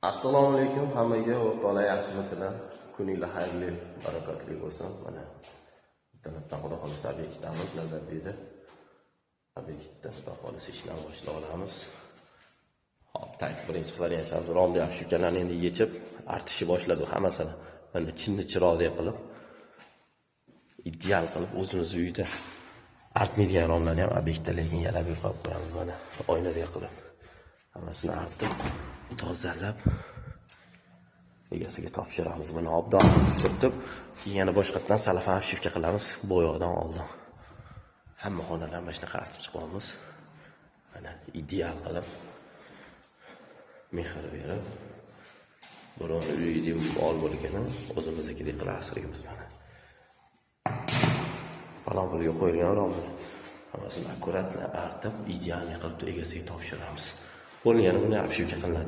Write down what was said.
Assalomu alaykum hammaga, o'rtoqlar, yaxshimisizlar? Kuninglar xayrli, barakotli bo'lsin. Mana ertalabdan, xudo xohlasa, obyektdamiz, Nazarbekda. Obyektda, xudo xohlasa, ishdan boshlab olamiz. Hop, так, birinchi qiladigan ishimiz romni, обшивка larni endi yechib, artishni boshladi hammasini. Mana chinni chiroyli qilib, ideal qilib, o'zimiz uyda artmaydigan romlarni ham obyektda lekin yalab yurqab qo'yamiz, mana oynadek qilib. Hammasini artib, tozalab egasiga topshiramiz. Buni obdon surtib, keyin yana boshqatdan salafan обшивка qilamiz bo'yoqdan oldin. Hamma xonalarni mana shunaqa artib chiqyapmiz. Mana ideal qilib, mehr berib, birovni uyidek mol bo'lgani o'zimiznikidek qilib asraymiz mana. Falon pulga qo'yilgan romni hammasini аккуратно artib, идеальный qilib egasiga topshiramiz. Bo'ldi, yana buni обшивка qilinadi.